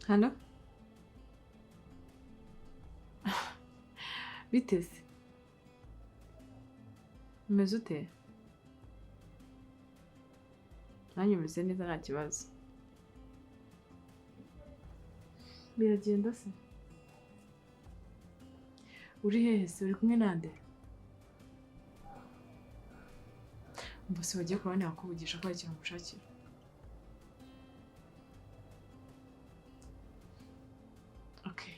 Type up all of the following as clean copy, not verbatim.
Hano biteze umeze ute? Nanjye umeze neza nta kibazo. Biragenda se? Uri hehe se? Uri kumwe nande? Umva se wagiye kureba ntiyakuvugisha ko hari ikintu umushakira. Okay.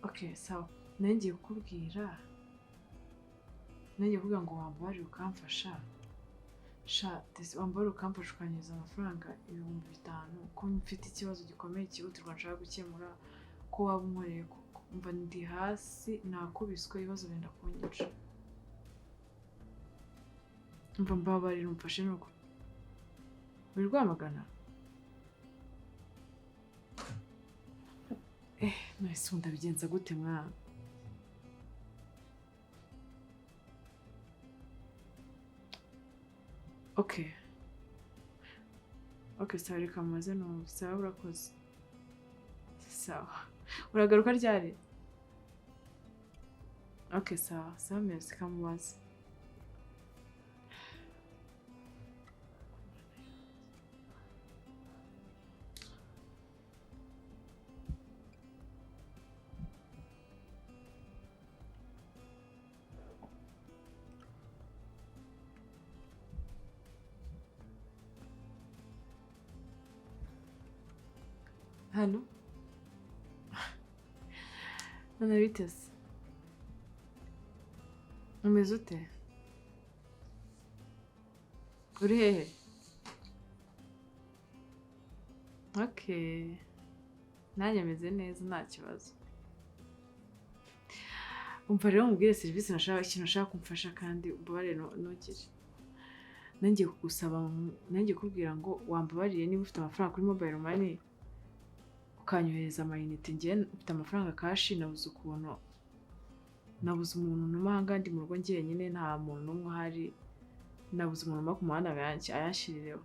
Okay, sawa. Nangiye kukubwira. Nangiye kuvuga ngo wambabarire ukamfasha. Sha, wambabarire ukamfasha ukanyuza amafaranga 5000 ko mfite ikibazo gikomeye cyihutirwa nshaka gukemura, ko waba unkoreye koko. Umva ndi hasi nakubiswe ibibazo benda kunyica. Umva mbabarira umfashe nuko. Uri Rwamagana? None ndabigenza gute mwana? Okay. Okay, sawa reka maze numve. Sawa urakoze. Sawa. Uragaruka ryari? Okay, sawa. Sawa merci kamubaza. Hano? None biteze? Umeze ute? Uri hehe? Okay. Nanjye meze neza nta kibazo. Umva rero mubwire serivisi nashaka, ikintu nashaka kumfasha kandi umbabarire ntugire. Nangiye kugusaba, nangiye kukubwira ngo wambabarire niba ufite amafaranga kuri mobile money ukanyohereza amayinite. Njye mfite amafaranga kashi, nabuze ukuntu, nabuze umuntu ntuma aha ngaha, ndi mu rugo njyenyine, nta muntu n'umwe uhari, nabuze umuntu umpa ku muhanda ngo ayanshyirireho.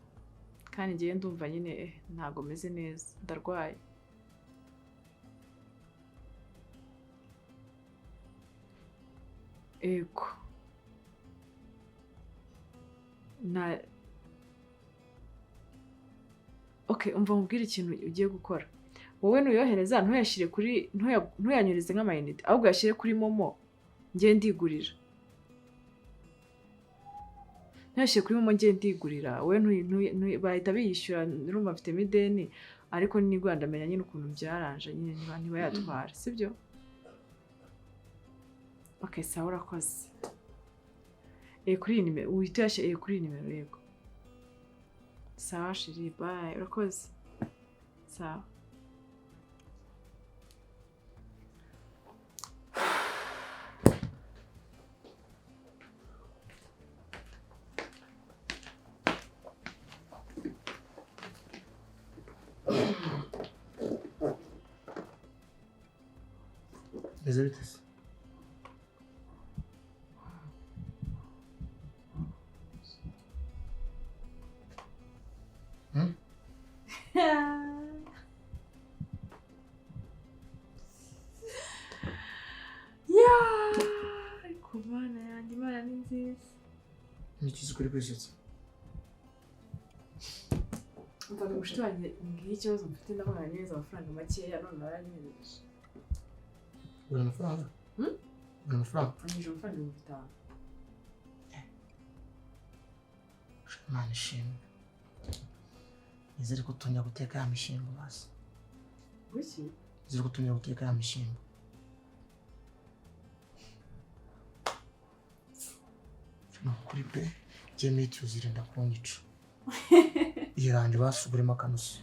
Kandi njyewe ndumva nyine ntabwo meze neza, ndarwaye. Ego. Na Okay, umva nkubwire ikintu ugiye gukora. Wowe nuyohereza ntuyashyire kuri ntuyanyurize nk'amayinite, ahubwo uyashyire kuri momo njye ndigurira. Ntuyashyire kuri momo njye ndigurira. Wowe bahita biyishyura, urumva mfitemo ideni, ariko nigura ndamenya nyine ukuntu byaranje nyine niba yatwara, sibyo? Okay, sawa urakoze. Kuri iyi nimero uhita uyashyira, kuri iyi nimero yego. Sawa shiri, bye, urakoze. Sawa. Meze bite se? Ariko Mana yanjye, Imana ni nziza. Ni kuri kwisetsa. Umvaga mushiki wanjye mbwiye ikibazo mfite, ndabona neza amafaranga makeya none baranyoherereje. Uri amafaranga? Uri amafaranga? Anyije amafaranga 5000. Imana ishimwe. Nizere ko utongera guteka ya mishyimbo basi. Kuki? Nizere ko utongera guteka ya mishyimbo. Ni ukuri pe, njye mitiyu zirinda kunyica. Iranje basuguremo akanusu.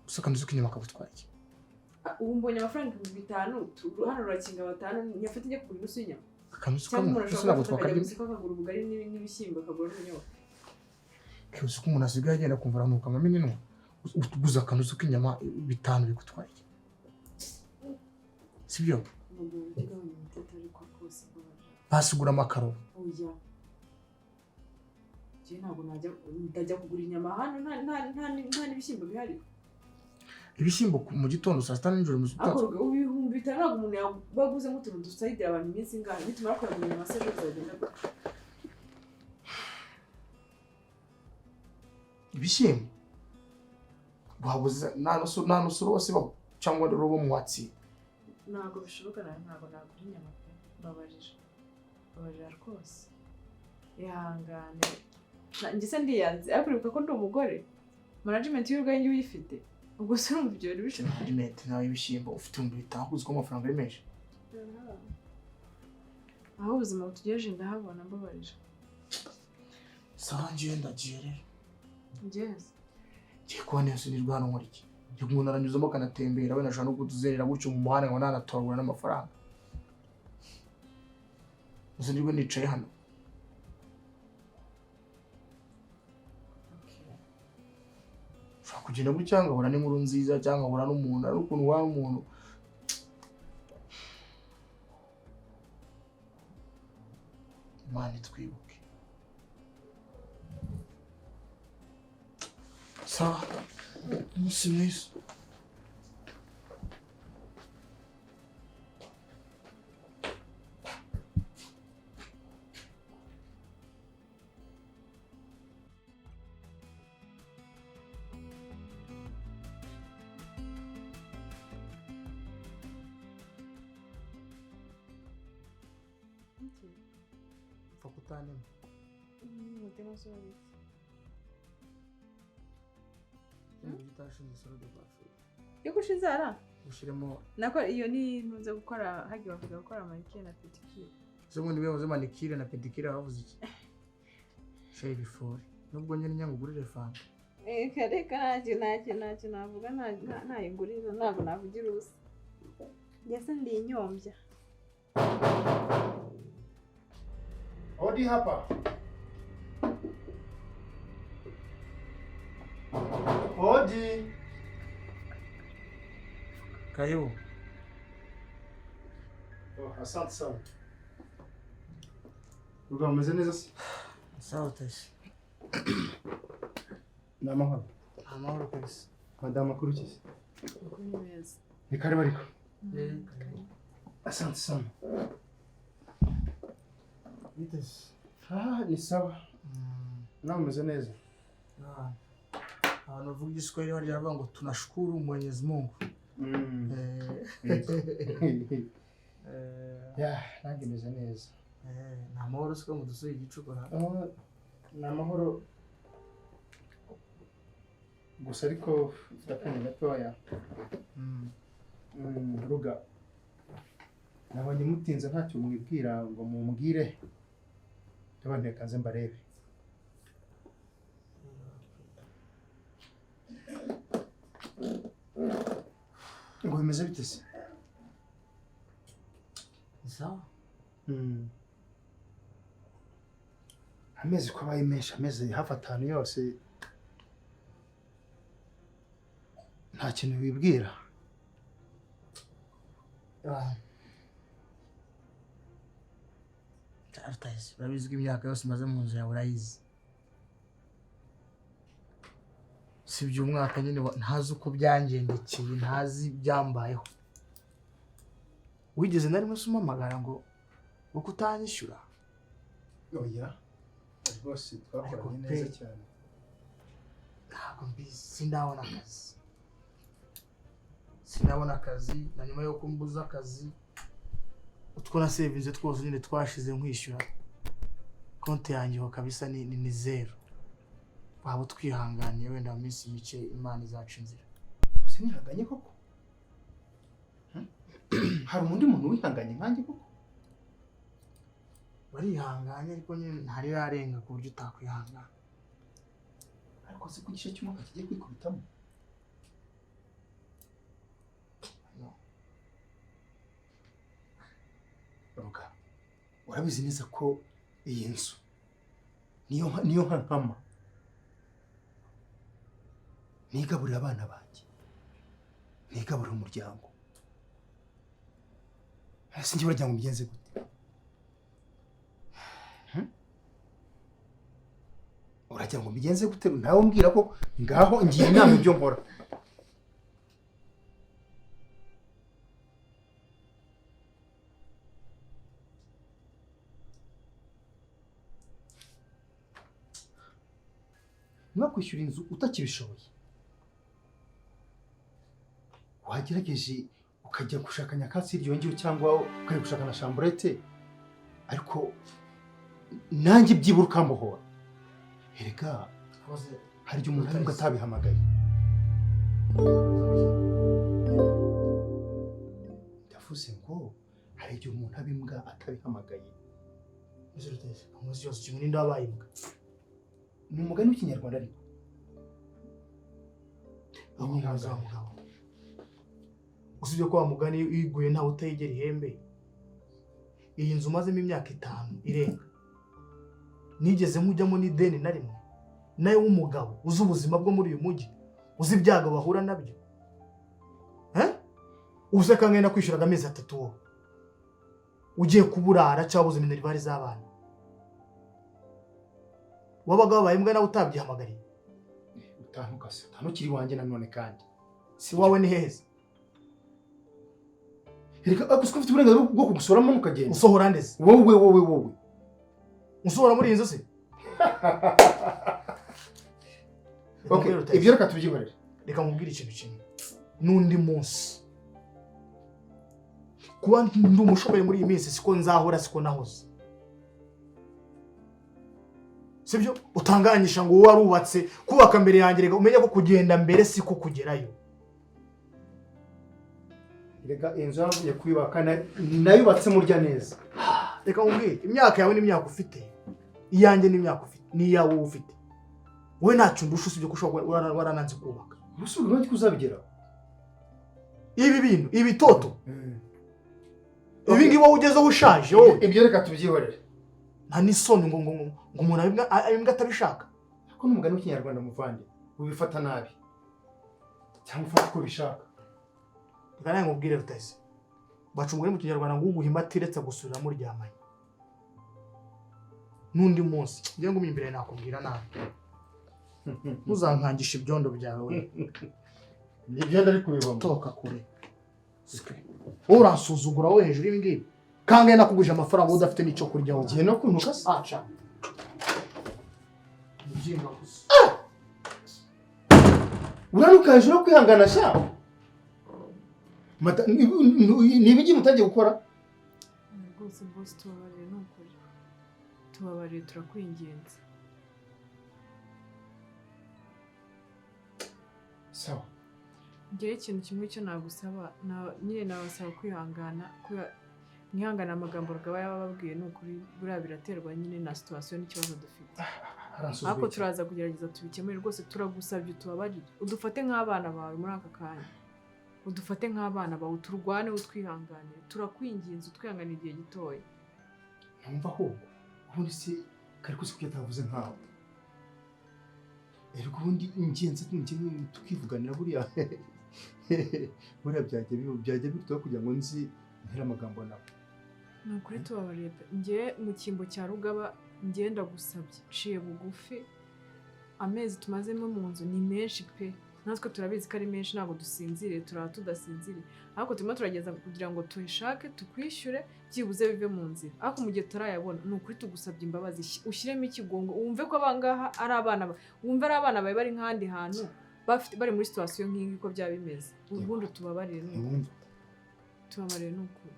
Gusa akanusu k'inyuma kagutwaye iki? Ubu mbonye amafaranga 5000, hano rurakinga 5, nyafate njye kugura inusu y'inyama. Akanusu Cyangwa kamwe, umuntu gusa ashobora ntabwo gufata akajya twakarya. mu isoko akagura ubugari n'ibishyimbo akagura n'ubunyobwa. Uzi ko umuntu asigaye agenda akumva aranuka amamininwa. Uguze akanusu k'inyama 5 bigutwaye iki? Sibyo? Basigura amakaro. Oya. Njye ntabwo najya, ndajya kugura inyama hano nta n'ibishyimbo bihari. Ibishyimbo mu gitondo, saa sita, nijoro, mu Ariko gitondo. 5000 ntabwo umuntu yaba aguzemo utuntu dusayidira abantu iminsi ingahe? Nitumara kuyagura inyama se, ejo bizagenda gute? Ibishyimbo wabuze nta nusu rwose baho cyangwa robo mwatsi. Ntabwo bishoboka nawe, ntabwo nagura inyama pe. Mbabarira, mbabarira rwose, ihangane. Njye se ndiyanze? Ariko uribuka ko ndi umugore, management y'urwenya uyifite. Ubwo se urumva ibyo bintu bishoboka? Management nawe, ibishyimbo ufite 5000, uzi ko amafaranga ari menshi. Aho ubuzima butugejeje ndahabona, mbabarira. Sawa, ngiye, ndagiye rero. Ngeze. Ngiye kuba neza, nirwa hano nkora iki? Ngiye, umuntu aranyuzamo akanatembera, wenda ashobora no kutuzerera gutyo mu muhanda ngo nanatoragura n'amafaranga. Gusa nirwo nicaye hano. Okay. Ushobora kugenda gutya ngahura n'inkuru nziza cyangwa ngahura n'umuntu, ari ukuntu uhura n'umuntu. Imana itwibuke. Sawa, umunsi mwiza. Iki? Pfa kutanema. Umutima se urabiki? Utashinze salon de coiffure. Yo guca inzara? Ushyiremo. Nako iyo ni ntuze gukora, hagiye bavuga gukora manicure na pedicure. Ese ubundi bivuze manicure na pedicure bavuze iki? Shayi bifore nubwo nyine nyangugurire fanta. Reka reka, ntacyo navuga, ntayigurira, ntabwo navugira ubusa. Njye se ndi inyombya? Hodi hapa. Hodi. Karibu. Oh, asante sana. Ruga, umeze neza se? Sawa tasi. Ni amahoro. Amahoro kabisa. Madamu, akuru ki se? Uko ni meza. Ni karibu ariko. Karibu. Asante sana. Biteze. Ah, ni sawa. Nawe umeze neza? Ah. Abantu bavuga Igiswahili barya baravuga ngo tunashukuru Mwenyezi Mungu. Yeah, nanjye meze neza. Ni amahoro siko mudusuye igicuku ha? Ah, ni amahoro. Gusa ariko mfite akanya gatoya. Ruga. Nabonye mutinze ntacyo mwibwira ngo mumbwire. Ndabona reka nze mbarebe. Ngo bimeze bite se? Ni sawa. Amezi ko abaye menshi, amezi hafi 5 yose nta kintu wibwira. Ah. Urabizi, urabizi ko imyaka yose umaze mu nzu yawe urayizi. Si iby'umwaka nyine ntazi uko byangendekeye, ntazi ibyambayeho. Wigeze na rimwe se umpamagara ngo uko utanyishyura? Oya, rwose twakoranye Ariko neza pe. cyane. Ntabwo mbizi, sindabona akazi. Sindabona akazi, na nyuma y'uko mbuze akazi, utwo nasevinze twose nyine twashize nkwishyura. Konti yanjye ubu kabisa ni zero. Waba utwihanganiye wenda mu minsi mike Imana izaca inzira. Gusa nihanganye koko? Hari undi muntu wihanganye nkanjye koko? Warihanganye ariko nyine ntarirarenga ku buryo utakwihangana. Ariko se ko igice cy'umwaka kigiye kwikubitamo? No. Ruga, urabizi neza ko iyi nzu niyo nka nkama nigaburira abana banjye, nigaburira umuryango. Ese njye uragira ngo mbigenze gute? Uragira ngo mbigenze gute? Nawe mbwira ko ngaho ngiye inama ibyo nkora. Niba kwishyura inzu utakibishoboye, wagerageje ukajya gushaka nyakatsi iryo cyangwa ukajya gushaka na chambrette, ariko nanjye byibura ukambohora. Erega hari igihe umuntu aribwo atabihamagaye. Ndavuze ngo hari igihe umuntu aba imbwa atabihamagaye. Ni umugani w'ikinyarwanda ariko. Usibye ko wa mugani wiguye ntawe utayigera ihembe. Iyi nzu mazemo imyaka 5 irenga, nigeze nkujyamo n'ideni na rimwe. Nawe w'umugabo uzi ubuzima bwo muri uyu mujyi, uzi ibyago bahura nabyo, uze kangahe nakwishyuraga amezi 3 wowe ugiye kuburara cyangwa uzi minerivare z'abana, wabaga wabaye imbwa nawe utabyihamagariye. Utantukase, utantukiri wanjye nanone kandi si wawe ni heza. Reka gusa ufite uburenganzira bwo kugusoramo mukagenda. Usohora ndeze? Wowe wowe wowe usohora muri iyi nzu se? Okay, ibyo reka tubyihorere. Reka nkubwire ikintu kimwe, n'undi munsi kuba ndi umushomeri muri iyi minsi siko nzahora, siko nahoze, sibyo? Utanganyisha ngo wowe warubatse kubaka mbere yanjye, reka umenye ko kugenda mbere siko kugerayo. Reka inzu yavuye kuyubaka nayubatse murya neza. Reka nkubwire, imyaka yawe n'imyaka ufite, iyanjye n'imyaka ufite, n'iyawe ufite, wowe ntacyo ndusha usibye ko ushobora warananze kubaka. Ubusubira ko uzabigeraho ibi bintu ibitoto ibi ngibi wowe ugezeho ushaje wowe. Ibyo reka tubyihorere. Nta n'isoni ngo ngo ngo umuntu abimbwa atabishaka. Ko n'umugani w'ikinyarwanda muvandi ubifata nabi cyangwa ufata uko ubishaka. Reka nawe nkubwire Rutayise, baca umugani mu kinyarwanda ngo uguhima atiretse gusubira muryamanye. N'undi munsi ngiye ngumye imbere nakubwira nabi, ntuzankangisha ibyondo byawe. Ni ibyondo ariko ubibamo. Toka kure. Wowe uransuzugura wowe hejuru y'ibi ngibi. Kangahe nakuguje amafaranga udafite n'icyo kurya wowe. Ugiye no kuntuka se? Aca. Mubyimba gusa. Uranuka hejuru yo kwihangana sha. Mata ni ibiki mutagiye gukora? Rwose boss tubabarire ni ukuri. Tubabarire turakwinginze. Sawa. Ngewe ikintu kimwe cyo nagusaba, nyine nabasaba kwihangana, mwihangana amagambo Rugaba yabababwiye ni ukuri, buriya biraterwa nyine na situation n'ikibazo dufite. Ariko turaza kugerageza tubikemure rwose, turagusabye utubabarire, udufate nk'abana bawe muri aka kanya, udufate nk'abana bawe, turwane utwihanganire, turakwinginze utwihanganire igihe gitoya. Numva ahubwo ubundi se kari kuzi ko yatavuze nkawe. Erega ubundi ingenzi tukivuganira buriya buriya byajya birutaho kugira ngo nzi ntere amagambo nawe. Ni ukuri tubabarire pe. Njye mu cyimbo cya Rugaba njye ndagusabye nciye bugufi, amezi tumazemo mu nzu ni menshi pe, natwe turabizi ko ari menshi, ntabwo dusinziriye, turaba tudasinziriye, ariko turimo turageza kugira ngo tuyishake tukwishyure byibuze bive mu nzira. Ariko mu gihe tutarayabona ni ukuri tugusabye imbabazi, ushyiremo ikigongo, wumve ko abangaha ari abana, wumve ari abana bawe bari nk'ahandi hantu bafite bari muri situation nk'iyi uko byaba bimeze. Ubundi tubabarire ni ukuri, tubabarire ni ukuri.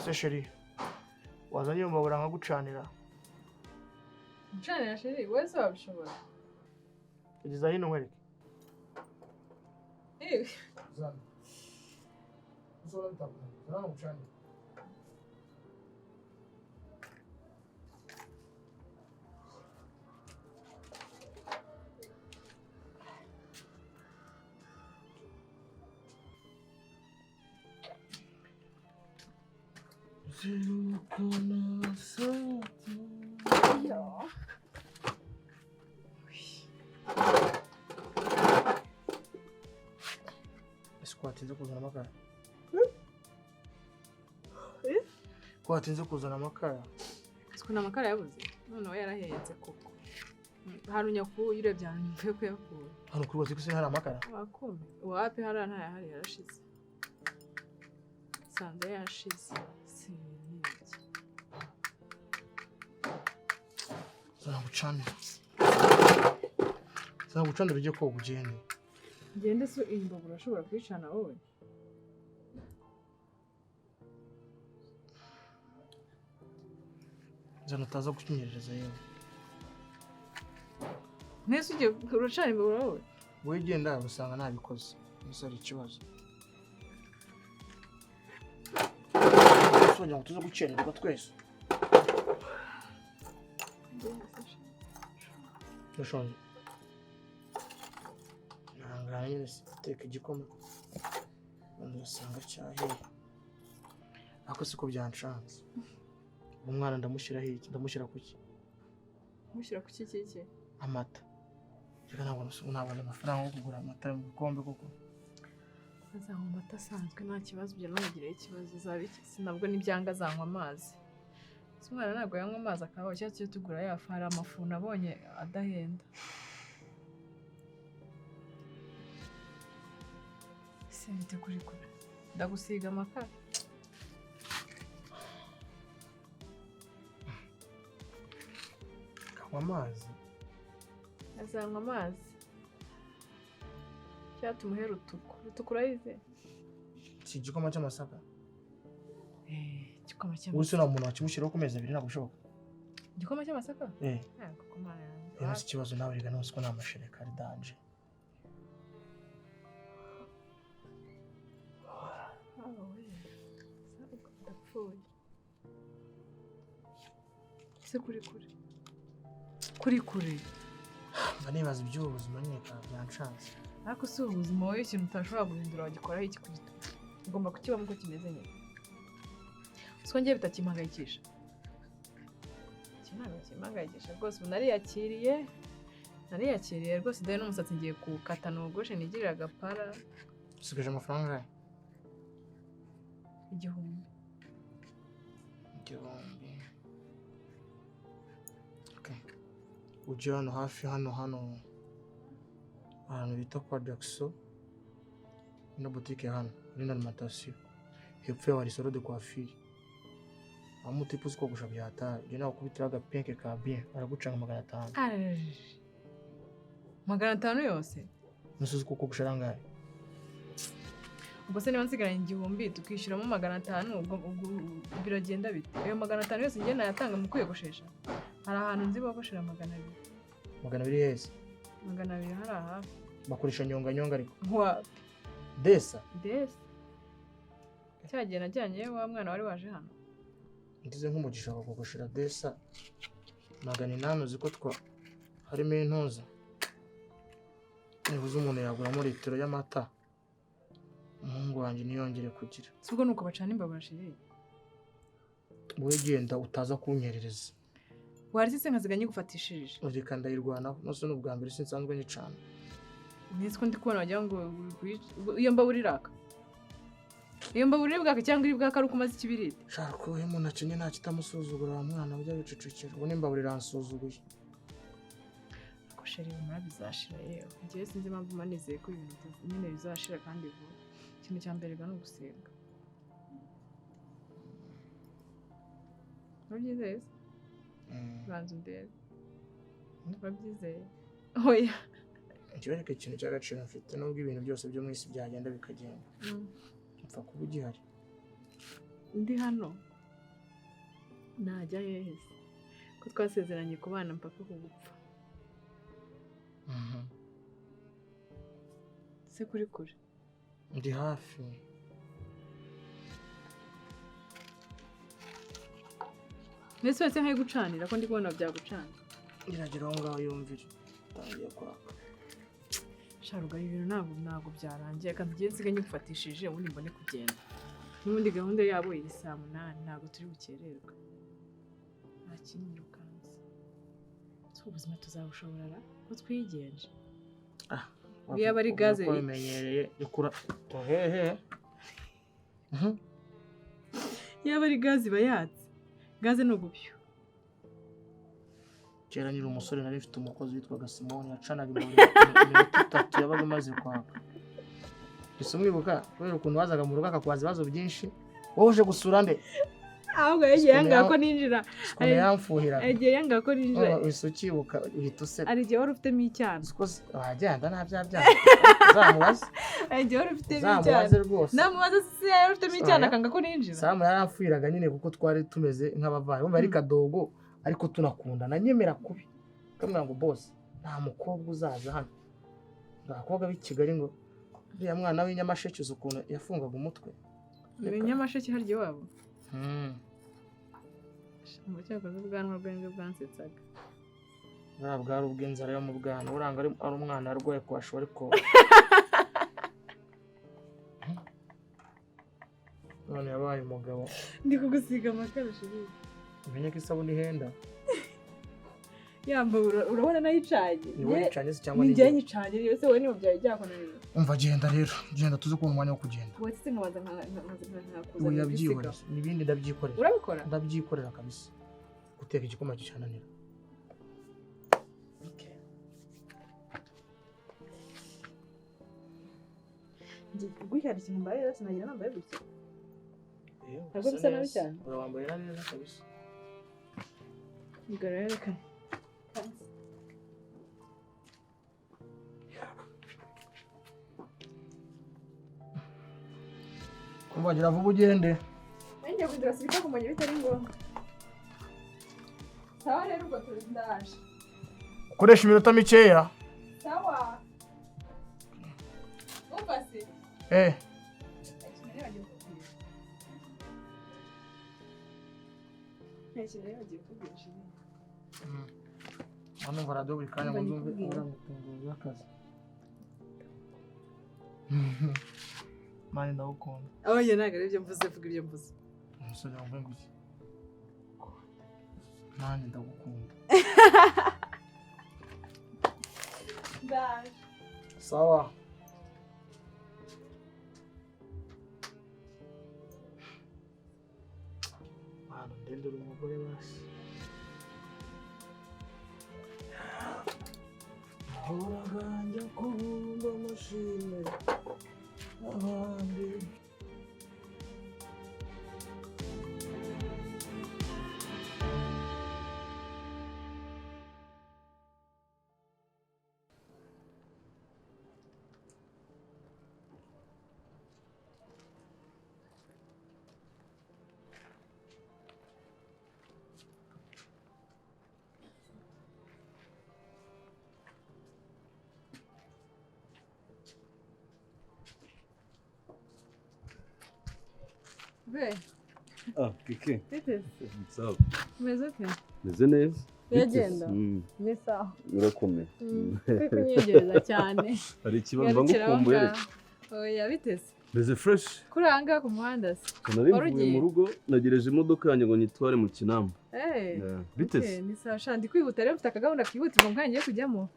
Se chérie, wazanye iyo mbabura nkagucanira? Ncanira chérie, wowe se wabishobora? Kugeza hino nkwereke. Eh, Zana. Ushobora bitakunaniye. Zana ngucanire. Yo. Ese ko watinze kuzana amakara? Eh? Ko watinze kuzana amakara? Siko ni amakara yabuze, noneho yarahenze koko. Hari unyakuye, urebye ahantu mvuye kuyakura. Hano kuri botike se hari amakara? Wakumi. Wapi, hariya ntayahari, yarashize. Nsanze yashize. Si ibintu ni ibiki? Zana ngucanire. Zana ngucanire ujye koga ugende. Ngende se, iyi mbabura urashobora kuyicana wowe? Zana utaza kukinyerereza yewe. Mwese ugiye uracana imbabura wowe? Wowe genda usanga nabikoze. Ese hari ikibazo? Ese wagira ngo tuze gukererwa twese? Ndashonje. Ihangane nyine teka igikoma. Ubundi ugasanga cyahiye. Ariko siko byanshanze. Umwana ndamushyiraho iki? Ndamushyira kuki? Mushyira ku kiki? Amata. Reka ntabwo nabona amafaranga yo kugura amata mu bikombe koko. Azanywa amata asanzwe nta kibazo, ibyo ntugireho ikibazo, azaba iki? Nabwo nibyanga azanywa amazi. Ese umwana ntabwo yanywa amazi akabaho, cyangwa tujye tugura ya fu, hari amafu nabonye adahenda. Ese bite kuri kure? Ndagusiga amakara. Kanywa amazi. Azanywa amazi. Cyangwa tumuhe rutuku. Rutuku urayizi? Si igikoma cy'amasaka. Igikoma Ubu se cy'amasaka. nta muntu wakimushyiraho ku mezi 2, ntabwo bishoboka. Igikoma cy'amasaka? Eh. Ntabwo ko Mana yanjye. Rero si ikibazo nawe rega ntuzi ko nta mashereka ari danje. Ndapfuye. Ese kuri kure? Kuri kure. Mba nibaza iby'ubu buzima nyine bikaba byanshanze. Ariko si ubuzima wowe, ikintu utashobora guhindura wagikoraho iki kugito? Ugomba kukibamo uko kimeze nyine. Siko ngiye bitakimpangayikisha. Iki ntabwo kimpangayikisha rwose, ubu nariyakiriye. Nariyakiriye rwose, dore n'umusatsi ngiye kuwukata nogoshe nigirire agapara. Usigaje amafaranga angahe? 1000. 1000. Okay. Ujye hano hafi hano ahantu bita kwa Jackson. Ino boutique hano, hari na alimentation. Hepfo yaho hari salon de coiffure. Aho umutipe uzi kogosha byataye. Ujye nawe ukubitiraho agapenke ka bien, aragucanga 500. Arararara. 500 yose? Nese uzi ko kogosha ari angahe? Ubwo se niba nsigaranye 1000 tukishyuramo 500, ubwo biragenda bite? Ayo 500 yose njye nayatanga mu kwiyogoshesha? Hari ahantu nzi bogoshera 200. 200 hese? 200 hari hafi. Bakoresha nyonga nyonga ariko. Wapi? Desa? Desa. Cya gihe najyanyeyo wa mwana wari waje hano. Ngize nk'umugisha bakogoshera desa 800, uzi ko twa harimo intuza. Nibuze umuntu yaguramo litiro y'amata. Umuhungu wanjye ntiyongere kugira. Si ubwo nuko bacana imbabura chérie? Wowe genda utaza kunyerereza. Waretse nkaziga nyigufatishirije. Reka ndayirwanaho, nose ni ubwa mbere sinsanzwe nyicana. Nzi ko ndi kubona wagira ngo iyo mbabura iraka. Iyo mbabura iri bwaka cyangwa iri bwaka ari uko umaze ikibiriti. Shaka uwo umuntu akenye nta kitamusuzugura, wa mwana ujya wicecekera. Ubu n'imbabura iransuzuguye. Ariko chérie humura bizashira yewe. Njyewe sinzi impamvu mba nizeye ko ibintu nyine bizashira kandi vuba. Ikintu cya mbere ni ugusenga. Urabyizeye se? Banza undebe. Urabyizeye? Oya. Ntibereke ikintu cy'agaciro mfite nubwo ibintu byose byo mu isi byagenda bikagenda. Mpfa kuba ugihari. Ndi hano. Najya hehe se ko twasezeranye kubana mpaka kugupfa? Se kuri kure? Ndi hafi. Mbese wese nkayo gucanira ko ndi kubona byagucana. Geragera aho ngaho yumvire. Tangiye kwaka. Sharuga ibintu ntabwo byarangiye, kandi ngiye nsiga nyigufatishije ubundi mbone kugenda. N'ubundi gahunda yabo iri saa 8 ntabwo turi bukererwe. Nta kinyirukansa. Si ubuzima tuzabushobora ko twigenje. Iyo ari gaze bimenyereye ikura hehe. Yaba ari gaze iba yatse. Gaze ni ugupyo. Kera nyiri umusore nari mfite umukozi witwaga Simoni yacanaga iminota 3 yabaga imaze kwaka. Ese umwibuka kubera ukuntu wazaga mu rugo akakwaza ibibazo byinshi, wowe uje gusura nde? Ahubwo yagiye yanga ko ninjira. Ukuntu yamfuhira. Yagiye yanga ko ninjira. Uhise ukibuka uhita useka. Hari igihe wari ufitemo icyana. Wagenda nta bya byana. Uzamubaze. Hari igihe wari ufitemo icyana. Uzamubaze rwose. Namubaze se yari ufitemo icyana akanga ko ninjira. Samu yaramfuhiraga nyine kuko twari tumeze nk'abavandimwe. Wumva ari kadogo ariko tunakundana nyemera kubi. Kamwe ngo boss nta mukobwa uzaza hano. Abakobwa b'i Kigali ngo uriya mwana w'inyamasheke uzi ukuntu yafungaga umutwe. Inyamasheke harya iwabo? Mu cyakoze ubwanwa bwe nibwo bwansetsaga. Buriya bwari ubw'inzara yo mu bwana, buranga ari umwana arwaye kwashwa ariko none yabaye umugabo. Ndi kugusiga amakara shiri. Umenye ko isabune ihenda. Yamba urabona nayicanye. Ni wowe yicanye se cyangwa ni njye nyicanye rero se wowe niba byari byakunaniye. Umva genda rero, genda tuze kubona umwanya wo kugenda. Watse nkabanza nkakuzanira ibisiga. N'ibindi ndabyikorera. Urabikora? Ndabyikorera kabisa. Guteka igikoma gicananira. Okay. Gutya hari ikintu mbaye rero sinagira nambaye gutya. Ntabwo bisa nabi cyane. Urawambaye neza kabisa. Bigaragara. Kumva gira vuba ugende. Nanjye kugira sibika kumenya bitari ngombwa. Sawa rero ubwo turindaje. Ukoresha iminota mikeya. Sawa. Umva se. Hano numva radiyo buri kanya ngo nzumve uramutunguza akazi. Mani ndagukunda. Oya ntabwo ari ibyo mvuze, vuga ibyo mvuze. Umusore wambaye ngo iki? Mani ndagukunda. Ndaje. Sawa. Mani ndendura umugore basi. Horaga kubumba amashimwe abandi. Be. Ah, keke. Bite? Sawa. Umeze ute? Meze neza. Biragenda. Ni sawa. Urakomeye. Kuri kunyegereza cyane. Hari ikibazo ngukumbuye. Oya bitese. Meze fresh. Kuri aha ngaha ku muhanda se. Nari mvuye mu rugo nagereje imodoka yanjye ngo nyitware mu Kinamba. Bitese. Ni sawa sha ndi kwihuta rero mfite akagahunda kihutirwa ngo ngiye kujyamo.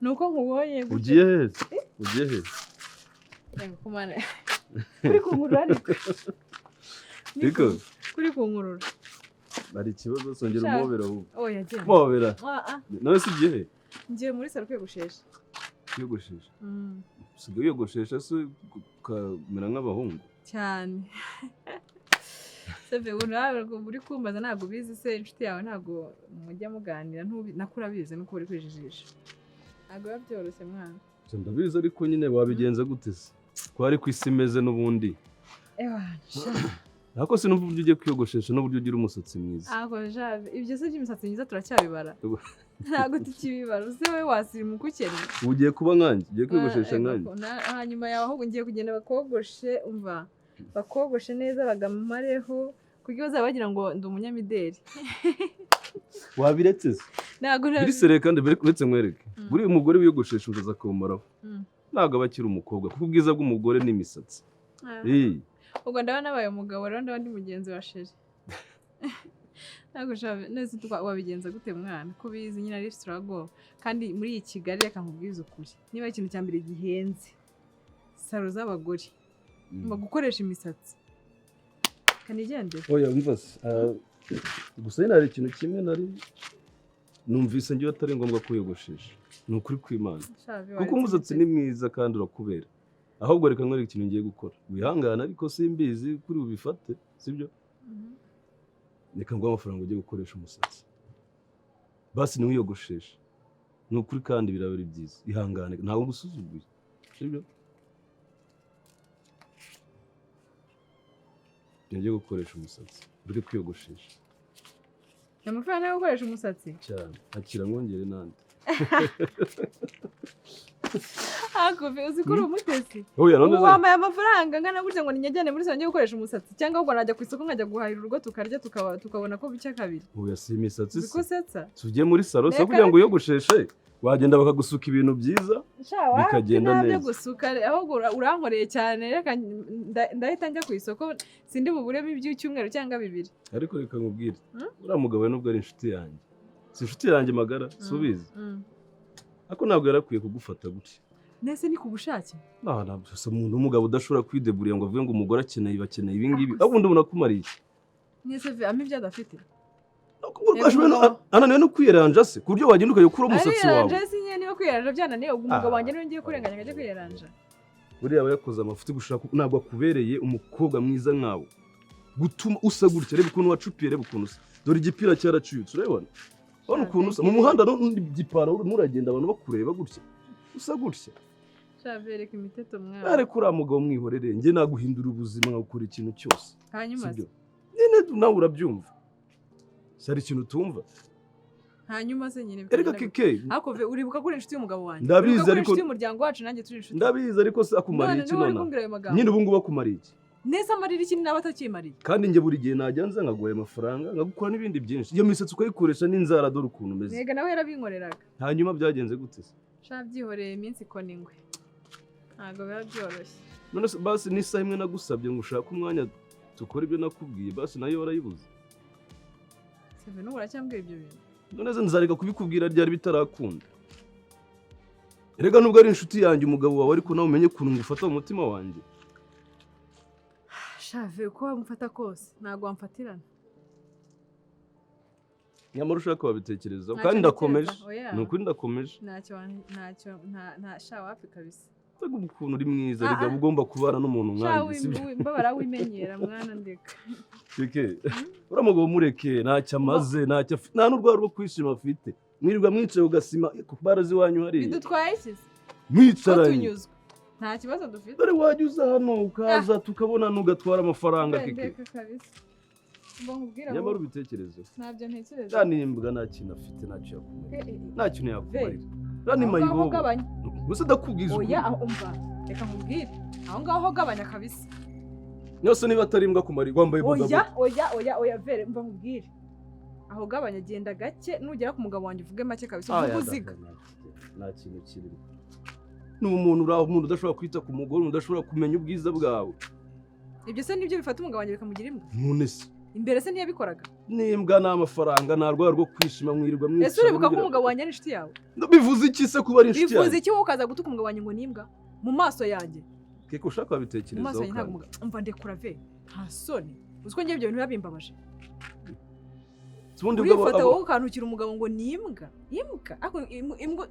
Nuko nkubonye. Ugiye he? Ugiye he? Yego kumana. Kuri kunkurura ariko. Niko. Kuri kunkurura. Bari ikibazo songera umubera ahubwo. Oya genda. Mobera. Nawe si ugiye he? Ngiye muri salo kwiyogoshesha. Kwiyogoshesha? Usigaye wiyogoshesha se ukamera nk'abahungu? Cyane. Seve uri kumbaza ntabwo ubizi se inshuti yawe ntabwo mujya muganira nakura abizi nuko uri kwijijisha. Ntabwo biba byoroshye mwana. Ndabizi ariko nyine wabigenza gute se? Ko ari ku isi imeze n'ubundi. Ewa sha. Ariko sinumva uburyo ugiye kwiyogoshesha n'uburyo ugira umusatsi mwiza. Ako jave, ibyo se by'imisatsi myiza turacyabibara? Ntabwo tukibibara. Use wowe wasirimuka ukennye. Ubu ugiye kuba nkanjye, ugiye kwiyogoshesha nkanjye. Hanyuma yawe ahubwo ngiye kugenda bakogoshe, umva, bakogoshe neza bagamareho, kuko bazaba bagira ngo ndi umunyamideli. Wabiretse se? Ntabwo Biri sere kandi uretse nkwereke. Buriya umugore wiyogoshesha umusatsi akawumaraho, ntabwo aba akiri umukobwa, kuko ubwiza bw'umugore ni imisatsi. Eh, Ubwo ndaba nabaye umugabo rero, ndaba ndi mugenzi wa chéri. Ntabwo ushaka neza wabigenza gute mwana, ko ubizi nyine ari struggle? Kandi muri iyi Kigali, reka nkubwize ukuri, niba ikintu cya mbere gihenze, salon z'abagore, gukoresha imisatsi, kanigendere. Oya, umva se, gusa nyine hari ikintu kimwe nari numvise ngewe atari ngombwa kwiyogoshesha, ni ukuri kw'Imana, kuko umusatsi ni mwiza kandi urakubera. Ahubwo reka nkwereke ikintu ngiye gukora, wihangane ariko simbizi kuri bubifate, sibyo? Reka nguhe amafaranga ujye gukoresha umusatsi, basi ntiwiyogosheshe, ni ukuri, kandi biraba ari byiza. Ihangane, ntabwo ngusuzuguye, sibyo? Ujye gukoresha umusatsi, ureke kwiyogoshesha. Amafaranga yo gukoresha umusatsi? Cyane, akira mwongere n'andi. Hakufi, uzi ko uri umutesi? Oya, none Ubu wampaye amafaranga angana gutya ngo ninyajyane muri salon njye gukoresha umusatsi, cyangwa ahubwo najya ku isoko nkajya guhahira urugo, tukarya, tukabona ko bucya kabiri. Oya, si imisatsi. Uzi ko Se usetsa? Tugiye muri salon se Reka kugira ngo uyogosheshe, wagenda bakagusuka ibintu byiza Sha, wapi, bikagenda ntabyo neza. gusuka, ahubwo urankoreye cyane. Reka ndahita njya ku isoko, sindi buburemo iby'icyumweru cyangwa 2. Ariko reka nkubwire, Hmm? uriya mugabo we, nubwo ari inshuti yanjye, si inshuti yanjye magara, si ubizi? Mm. Ariko ntabwo yarakwiye kugufata gutya. Nese ni ku bushake? Ntabwo gusa umuntu w'umugabo udashobora kwideburiya ngo avuge ngo umugore akeneye, bakeneye ibi ngibi, Ako se. ahubwo undi ubona akumariye iki? Nese ve ampa ibyo adafite. Ashoboye ananiwe no kwiyeranja se, ku buryo wagenda ukajya ukura umusatsi wawe? Ariyeranja si nyine, niba kwiyeranja byananiye, ubwo umugabo Ah. wanjye niwe ngiye kurenganya ngo ajye kwiyeranja? Buriya aba yakoze amafuti gushaka, ntabwo akubereye umukobwa mwiza nkawe gutuma usa gutya. Reba ukuntu wacupiye, reba ukuntu usa, dore igipira cyaracuyutse, urabibona? Urabona ukuntu usa mu muhanda n'igipantaro, urimo uragenda abantu bakureba gutya, usa gutya. Sha, bereka imiteto mwana. Ariko uriya mugabo mwihorere, njye naguhindura ubuzima, nkagukora ikintu cyose. Hanyuma se? Sibyo nyine, nawe urabyumva se? Hari ikintu utumva? Hanyuma se nyine Erega bikagenda gute? keke. Ariko ve, uribuka ko uri inshuti y'umugabo wanjye? Ndabizi, Uribuka ko uri inshuti y'umuryango wacu, nanjye turi inshuti. Ndabizi, ariko se akumariye None iki niwe uri nona? kumbwira ayo magambo? Nyine ubu ngubu akumariye iki? Nese amarira iki naba atakimariye? Kandi njye buri gihe najya nza nkaguha ayo mafaranga, nkagukora n'ibindi byinshi, iyo misatsi ukayikoresha n'inzara, dore ukuntu umeze. Ntega nawe yarabinkoreraga. Hanyuma byagenze gute se? Sha, byihoreye, iminsi ikona ingwe, ntabwo biba byoroshye. None se basi n'isaha imwe nagusabye ngo ushake umwanya tukore ibyo nakubwiye, basi nayo warayibuze. Seve, n'ubu uracyambwira ibyo bintu? None se nzareka kubikubwira ryari bitarakunda? Erega nubwo ari inshuti yanjye umugabo wawe, ariko nawe umenye ukuntu ngufata mu mutima wanjye. Shave, uko wamufata kose ntabwo wamfatirana. Nyamara ushaka wabitekerezaho. Ntacyo Kandi ndakomeje. ntekereza, oya. Ni ukuri ndakomeje. Ntacyo ntacyo, nta sha, wapi kabisa. Mbega ukuntu uri mwiza! Ah, Rega ah. ugomba kubana n'umuntu Sha, nkanjye, sibyo? mbabara wimenyera mwana, ndeka. Keke, uriya mugabo mureke, ntacyo amaze, ntacyo afite, nta n'urwara rwo kwishima afite. Mwirirwa mwicaye ugasima ku baraza iwanyu hariya. Bidutwaye iki se ko Mwicaranye. tunyuzwe, nta kibazo dufite. Dore wajya uza hano, ukaza tukabonana, ugatwara amafaranga, Keke. Ndeka kabisa, mba nkubwira Nyamara ahubwo. ubitekerezeho. Ntabyo ntekereza. Uriya ni imbwa, nta kintu afite, ntacyo yakumarira. Eh, eh, eh. Nta kintu yakumarira, uriya ni Aho ngaho mayibobo. gabanya. Gusa ndakubwiza ukuri. Oya, aho umva, reka nkubwire, aho ngaho gabanya kabisa. Yose niba atari imbwa kumara wambaye Oya. bodaboda. Oya, oya, oya, vere, mva nkubwire, aho gabanya, genda gake, nugera ku mugabo wanjye uvuge make kabisa, uvuge uziga. Nta kintu kirimo, ni umuntu uri aho, umuntu udashobora kwita ku mugore, umuntu udashobora kumenya ubwiza bwawe. Ibyo se nibyo bifata umugabo wanjye bikamugira imbwa? None se? Imbere se ntiyabikoraga? N'imbwa ni amafaranga, nta rwara rwo kwishima, mwirirwa mwicara. Ese uribuka ko mugira- umugabo wanjye ari inshuti yawe? Bivuze iki se kuba ari inshuti Bivuze yanjye? iki wowe ukaza gutuka umugabo wanjye ngo ni imbwa mu maso yanjye? Keke, ushaka Mu maso wabitekerezaho yanjye ntabwo kandi. umugabo, umva, ndekura ve, nta soni? Uzi ko ngewe ibyo bintu biba bimbabaje? Ubundi bwo Urifata wowe ukantukira umugabo ngo ni imbwa, imbwa, ariko imbwa,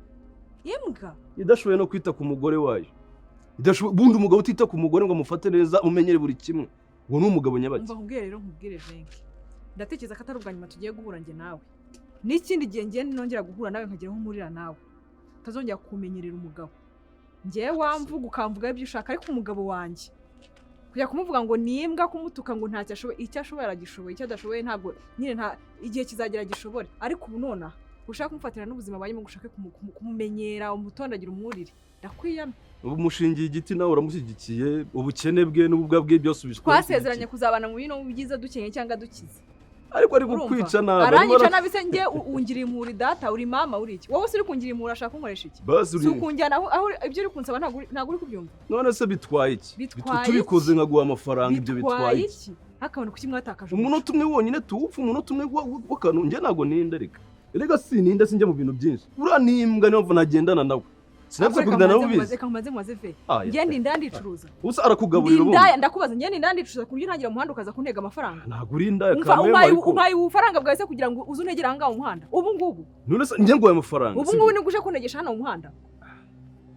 imbwa. Idashoboye no kwita ku mugore wayo, ubundi umugabo utita ku mugore ngo amufate neza, umenyere buri kimwe, uwo ni umugabo nyabaki? Umva nkubwire rero, nkubwire Venke, ndatekereza ko atari ubwa nyuma tugiye guhura njye nawe. N'ikindi gihe ngiye nongera guhura nawe nkagira aho mpurira nawe, utazongera kumenyerera umugabo. Ngewe wamvuga ukamvuga ibyo ushaka, ariko umugabo wanjye Kujya kumuvuga ngo ni imbwa, kumutuka ngo ntacyo ashoboye, icyo ashoboye aragishoboye, icyo adashoboye ntabwo nyine nta igihe kizagera gishobore. Ariko ubu nonaha ushaka kumufatira n'ubuzima barimo, ngo ushake kumumenyera, umutondagira, umwurire, ndakwiyamye. Ubu mushingiye igiti nawe uramushyigikiye, ubukene bwe n'ububwa bwe byose ubishyigikiye. Twasezeranye kuzabana mu bino byiza, dukenye cyangwa dukize. Ariko ari Urumva? kukwica nabi. Arimo Aranyica nabi se? Njye ungiriye impuhuri data, uri mama, uri iki wowe se? Uri kungira impuhuri, ashaka kunkoresha iki? Basi Si uri ukunjyana aho ibyo uri kunsaba, ntabwo uri kubyumva. None se bitwaye iki? Bitwaye Tubikoze iki? nkaguha amafaranga, ibyo bitwaye iki? Iki hakabona kuki mwatakaje Umunota umwe wonyine tuwupfa, umunota umwe w'akantu. Njye ntabwo ninda, reka erega sininda, sinjya mu bintu byinshi. Uriya ni imbwa, niyo mpamvu nagendana nawe, sinapfa kugenda nawe ubizi. Reka nkumaze nkumaze ve. Ah, Njye ndi indaya ndicuruza? Usa arakugaburira Ndi ubundi. indaya? Ndakubaza, njye ndi indaya ndicuruza ku buryo ntangira umuhanda ukaza kuntega amafaranga? Ntabwo uri indaya Umva, kameme, umpaye ariko umpaye ubufaranga bwawe se kugira ngo uze untegere aha ngaha mu muhanda ubu ngubu? None se njye nguhaye amafaranga, Ubu sibyo? ngubu nibwo uje kuntegesha hano mu muhanda?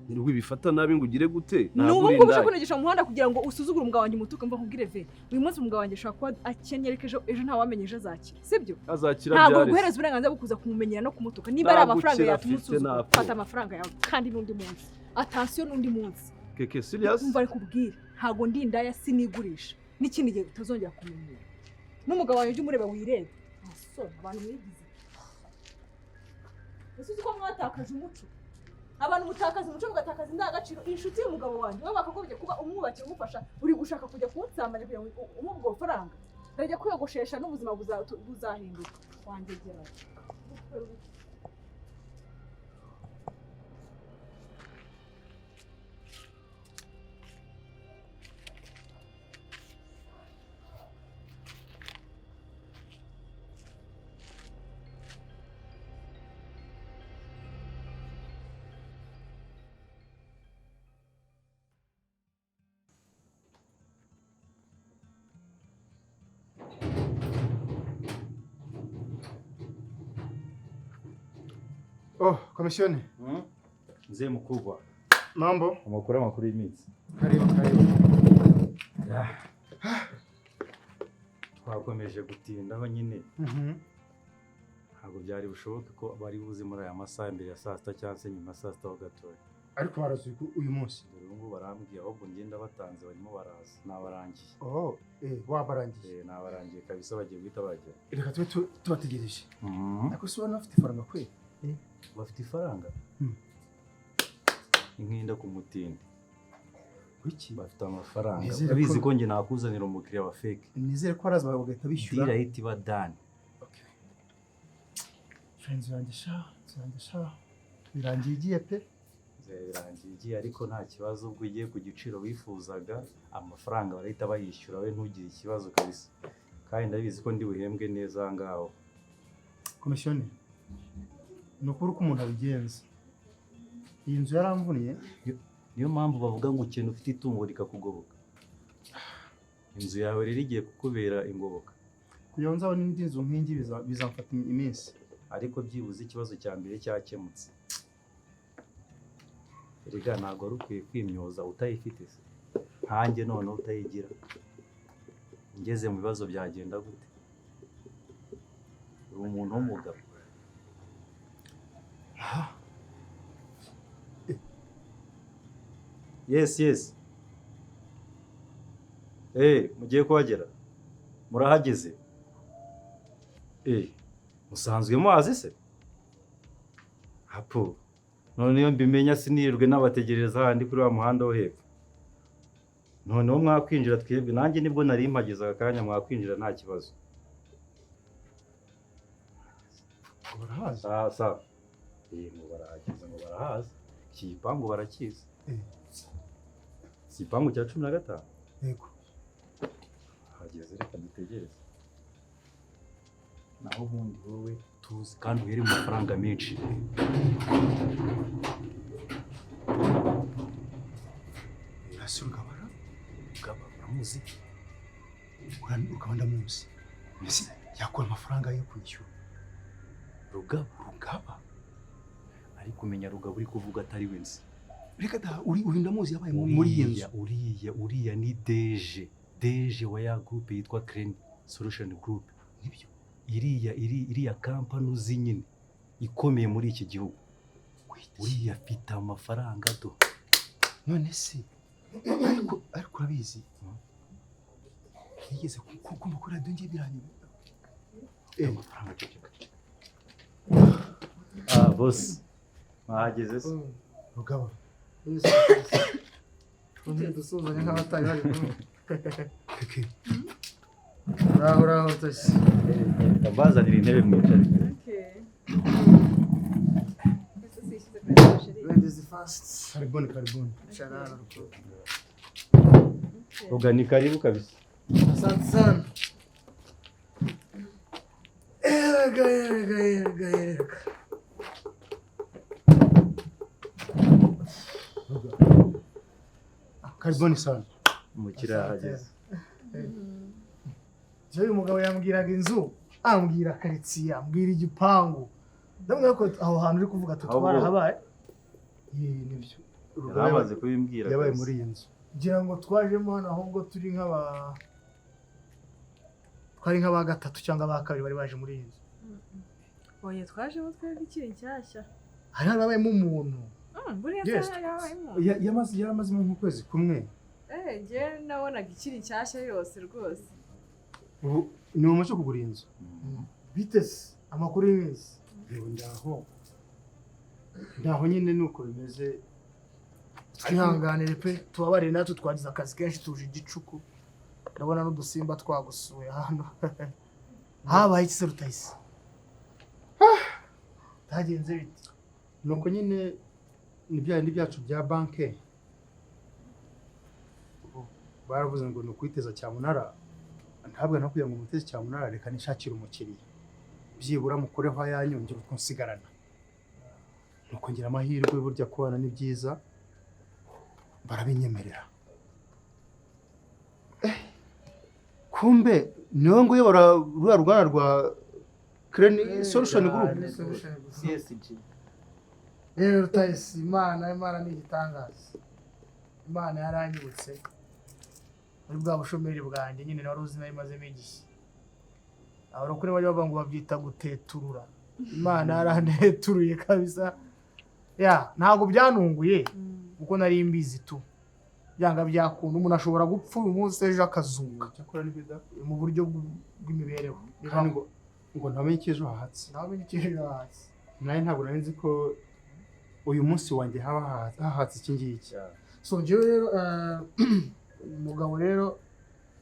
Wibifata nabi ngo ugire gute. Ni Ntabwo ubu uri ngubu uje indaya. kuntegesha mu muhanda kugira ngo usuzugure umugabo wanjye, umutuke? Mva nkubwire ve, uyu munsi umugabo wanjye ashobora kuba akennye, ariko ejo ejo ntawamenya, ejo azakira, sibyo? Azakira Ntabwo byarese. biguhereza uburenganzira bwo kuza kumumenyera no kumutuka. Niba ari Nta amafaranga gukira yatuma afite, usuzugura, ntapfa. fata amafaranga yawe kandi n'undi munsi, attention, n'undi munsi. Keke, serious? Umva, ari kubwira, ntabwo ndi indaya, sinigurisha. N'ikindi gihe utazongera kumenyera n'umugabo wawe, ujye umureba wirebe. Asoni abantu mwigize! Ese uzi ko mwatakaje umuco? Abantu mutakaza umuco, mugatakaza indangagaciro. Inshuti y'umugabo wanjye, wowe wakagombye kuba umwubakira, umufasha, uri gushaka kujya kunsambanya kugira ngo umuhe ubwo bufaranga. Ndajya kwiyogoshesha n'ubuzima buzahinduka wangegera. Oh, komisiyoni. Mzee mkubwa. Mambo? Amakuru, amakuru y'iminsi. Karibu, karibu. Twakomeje gutindaho nyine. Ntabwo byari bushoboke ko bari buze muri aya masaha mbere ya saa sita cyangwa se nyuma ya saa sita ho gatoya. Ariko baraza uyu munsi? Dore ubu ngubu barambwiye, ahubwo ngenda batanze, barimo baraza, nabarangiye. Oh, wabarangiye? Eh, nabarangiye kabisa, bagiye guhita bagera. Reka tube tubategereje. Ariko se ubona bafite ifaranga kwe? Bafite ifaranga. Inkinda ku mutindi. Kuki? Bafite amafaranga. Nizere Urabizi ko njye nakuzanira umukiriya wa fake. Nizere ko baraza bagahita bishyura. Deal ahita iba done. Okay. Inzu yanjye sha, inzu yanjye sha. Birangiye igiye pe. Birangiye igiye, ariko nta kibazo, ubwo ugiye ku giciro wifuzaga, amafaranga barahita bayishyura, we ntugire ikibazo kabisa, kandi ndabizi ko ndi buhembwe neza aha ngaho. Komisiyoni. Ni ukuri uko umuntu abigenza. Iyi nzu yaramvuniye. Niyo mpamvu bavuga ngo ukena ufite itungo rikakugoboka. Inzu yawe rero igiye kukubera ingoboka. Kugira ngo nzabone indi nzu nk'ingi bizamfata iminsi. Ariko byibuze ikibazo cya mbere cyakemutse. Erega ntabwo wari ukwiye kwimyoza utayifite se? Nkanjye noneho utayigira, ngeze mu bibazo byagenda gute? Uri umuntu w'umugabo. Yes, mugiye kuhagera, murahageze. Musanzwe muhazi se? Hapo none iyo mbimenya sinirirwe n'abategereza handi kuri wa muhanda wo hepfo. Noneho mwakwinjira twebwe, nanjye nibwo nari mpageze aka kanya, mwakwinjira nta kibazo. Ngo barahazi? Sawa sawa. Ngo barahageze, ngo barahazi, iki gipangu barakizi. Iki gipangu cya 15? Yego. Hageze, reka dutegereze. Naho ubundi wowe tuzi kandi uhere mu mafaranga menshi. Hasi Rugabara? Rugaba uramuzi? Rugaba ndamuzi. Mbese yakura amafaranga yo kwishyura? Rugaba? Rugaba. Ariko umenya Rugaba uri kuvuga atari we nzi. Reka da, uri uyu ndamuzi, yabaye muri iyi nzu. Uriya ni DG. DG wa ya groupe yitwa Crane Solution Group. Nibyo. Iriya company uzi nyine ikomeye muri iki gihugu. Wait. Uriya afite amafaranga do. None se ariko urabizi. Nigeze kumva kuri radiyo ngiye biranyuma. Amafaranga, ceceka. Ah, boss, mwahageze se? Rugaba. Twongere dusuhuzanye nk'abatari bari kumwe. Keke. Uraho, uraho, Toshi. Reka mbazanire intebe mwicare. Okay. Ese sishyize kuri chérie. Ladies first. Karibuni, karibuni. Icara hano, Rukundo. Ruga, ni karibu kabisa. Asante sana. Erega, erega, erega, erega. Ruga, karibuni sana. Umukiriya ahageze. Jewe uyu mugabo yambwiraga inzu, ambwira karitsiye, ambwira igipangu. Ndamubwira ko aho hantu uri kuvuga Ahubwo- tutwarahabaye. Iyi nibyo Rugaba. Yari amaze kubimbwira Yabaye kabisa. muri iyi nzu. Ngira ngo twajemo hano, ahubwo twari nk'aba gatatu cyangwa aba kabiri bari baje muri iyi nzu. Oya, twajemo twebwe ikiri nshyashya. Hari harabayemo umuntu. Buriya Yes. se hari habayemo? Yaramazemo nk'ukwezi kumwe. Eh, njyewe nabonaga ikiri nshyashya yose rwose. Ubu ni umaze kugura iyi nzu. Bitese amakuru y'iminsi? Yewe, ndaho, ndaho nyine, ni uko bimeze. Twihanganire pe, tubabarire natwe, twagize akazi kenshi, tuje igicuku, ndabona n'udusimba twagusuye hano. Habaye iki se, Rutayisi? Byagenze bite? Nuko nyine ni bya bindi byacu bya banke, baravuze ngo ni ukwiteza cyamunara. Ntabwo no kugira ngo umuteze cyamunara, reka nishakire umukiriya byibura mukureho ayanyu, ngira utwo nsigarana. Nuko ngira amahirwe, burya kubana ni byiza, barabinyemerera. Kumbe niwe ngo uyobora ruriya ruganda rwa Crane Solution Group. CSG. Rero Rutayisi, Imana, Imana ni igitangaza. Imana yaranyibutse muri bwa bushomeri bwanjye nyine wari uzi nari mazemo igihe. Abarokore bajya bavuga ngo babyita guteturura. Imana yaranteturuye kabisa. Ya, ntabwo byanunguye kuko nari mbizi tu, byanga byakunda umuntu ashobora gupfa uyu munsi, ejo akazuka. Cyakora ni bida mu buryo bw'imibereho. Kandi ngo ntamenye icyo ejo hahatse. Ntamenye icyo ejo hahatse. Nawe ntabwo nari nzi ko uyu munsi wanjye haba hahatse iki ngiki. So njyewe rero, umugabo rero,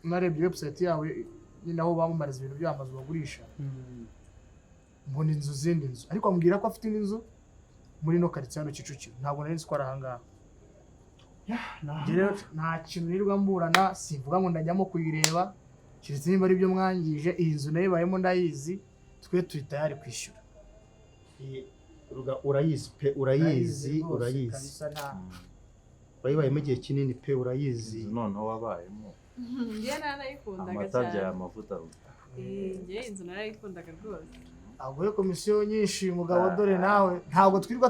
narebye website yawe nyine aho bamamariza ibintu by'amazu bagurisha, mbona inzu, zindi nzu, ariko ambwira ko afite indi nzu muri ino karitsiye hano Kicukiro. Ntabwo nari nzi ko ari ahangaha. Njye rero nta kintu nirirwa mburana, simvuga ngo ndajyamo kuyireba, keretse niba ari byo mwangije. Iyi nzu nayo ibayemo, ndayizi, twe turi tayari kwishyura. Iyi, Ruga, urayizi pe, urayizi. Rwose. Urayizi. Kabisa nta Wayibayemo igihe kinini pe, urayizi. Inzu noneho wabayemo. Njye narayikundaga Amata cyane. abyaye amavuta, Ruga. Eh, njye inzu narayikundaga rwose. Aguhe komisiyo nyinshi mugabo, dore nawe ntabwo twirirwa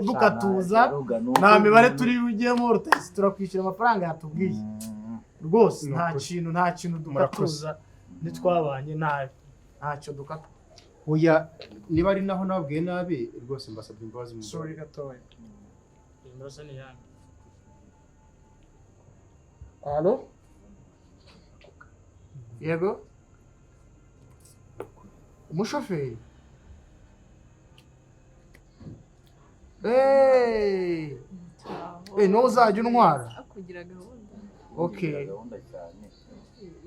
dukatuza, nta mibare turi bujyemo. Rutayisi, turakwishyura amafaranga yatubwiye rwose. Ni Nta ukuri. kintu, nta kintu dukatuza, ntitwabanye nabi, ntacyo dukata. Oya, niba ari naho nababwiye nabi rwose, mbasabye imbabazi mu Sorry gatoya. Iyi ni yanyu. Allo, yego, umushoferi. Hey! Eh, niwo uzajya untwara? Akugira gahunda. Okay. Gahunda cyane.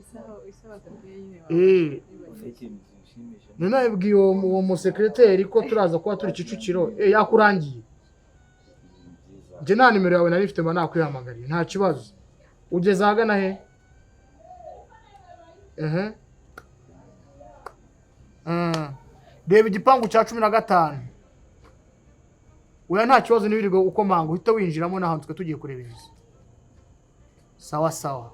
Isaha, isaha batabwiye nyine. Ikintu kinshimishije. None nabibwiye uwo musekreteri ko turaza kuba turi Kicukiro. Eh, yakurangiye? Ibintu byiza. Njye nta nimero yawe nari mfite, mba nakwihamagariye. Nta kibazo. Ugeze ahagana he? Ehe. Reba igipangu cya 15. Oya, nta kibazo, ntiwirirwe ukomanga, uhita winjiramo n'ahantu twe tugiye kureba inzu. Sawa sawa.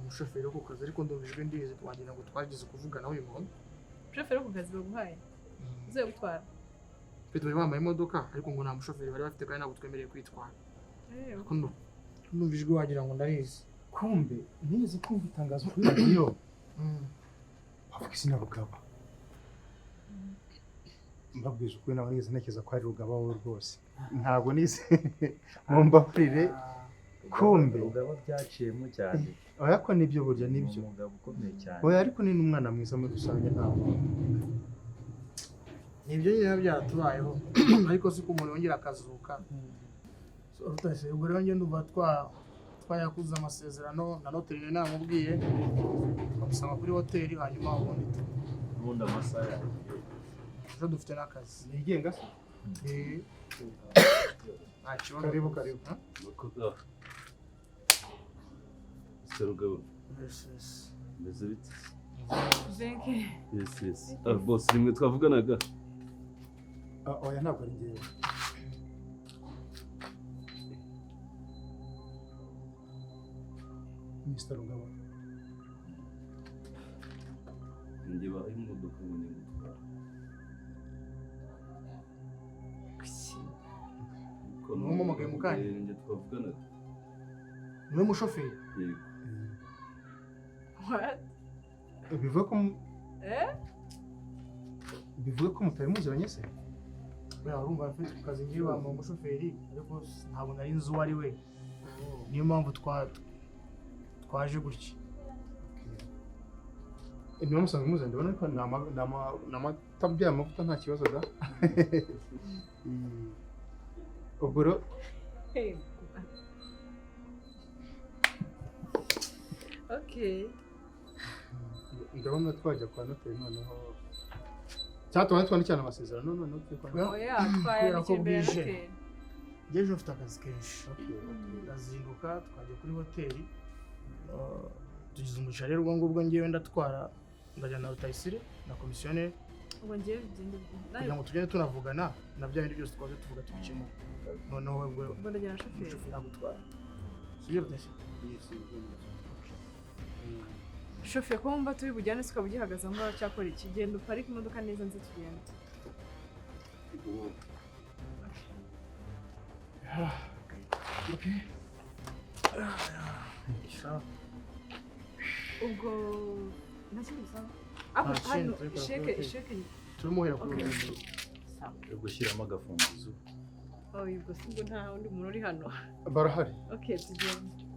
Umushoferi wo ku kazi, ariko ndumva ijwi ndizi, wagira ngo twagize kuvugana uyu muntu. Umushoferi wo ku kazi baguhaye uziye gutwara? Mfite, bari bambaye imodoka, ariko ngo nta mushoferi bari bafite kandi ntabwo twemerewe kwitwara. Ariko ndumva ijwi wagira ngo ndarizi. Kumbe nigeze kumva itangazo kuri radiyo bavuga izina Rugaba. Mbabwije ukuri, ntabwo nigeze ntekereza ko ari Rugaba wowe rwose, ntabwo nize, mumbabarire. Kumbe. Rugaba byaciyemo cyane. Oya ko nibyo burya nibyo. Ni umugabo ukomeye cyane. Oya ariko ni n'umwana mwiza muri rusange ntabwo. Nibyo nyine byatubayeho ariko siko umuntu yongera akazuka. So Rutayisire, ubwo rero njye ndumva twayakuze amasezerano na noteri namubwiye twamusanga kuri hoteli, hanyuma ubundi Ubundi amasaha yagiye. Ejo dufite n'akazi. Nigenga se? Eh. Nta kibazo. Karibu karibu. Mr. Rugaba. Yes, yes. Meze bite? Zenke. Yes, yes. Ah, boss, rimwe twavuganaga. Oya ntabwo ari njyewe. Mr. Rugaba. Njye baha imodoka ngo njye gutwara. Numuhamagaye mu kanya. Njye twavuganaga. Niwe mushoferi? Yego. What? Bivuga ko Eh? Bivuga ko mutari muziranye se? Oya urumva mfite ku kazi ngiye bampa umushoferi ariko ntabwo nari nzi uwo ari we. Niyo mpamvu twaje gutya. Niba musanzwe muziranye ndabona ariko ni amata bya mavuta nta kibazo da. Ubwo rero Okay. Ndabona twajya kwa noteri noneho. Cyangwa twandikirana amasezerano noneho tujye kwa noteri. Oya twayandikira imbere ya noteri. Njye ejo mfite akazi kenshi. Ndazinduka twajya kuri hoteli. Tugize umugisha rero ubwo ngubwo ngewe ndatwara ndajyana na Rutayisire na komisiyoneri. Ubwo ngewe bigende kugira ngo tugende tunavugana na bya bindi byose twaje tuvuga tubikemura. Noneho ubwo Ubwo ndajyana na shoferi. Umushoferi agutwara. Sibyo Rutayisire? Shoferi ko wumva turi bujyane se ukaba ugihagaze aho ngaho cyakora iki? Genda uparike imodoka neza nze tugende. Okay. Ubwo nta kindi bisaba? Ako hano sheke turimo uhera kuri Okay. Yo gushyiramo agafunguzo. Oh, ubwo si ubwo nta wundi muntu uri hano. Barahari. Okay, tugende.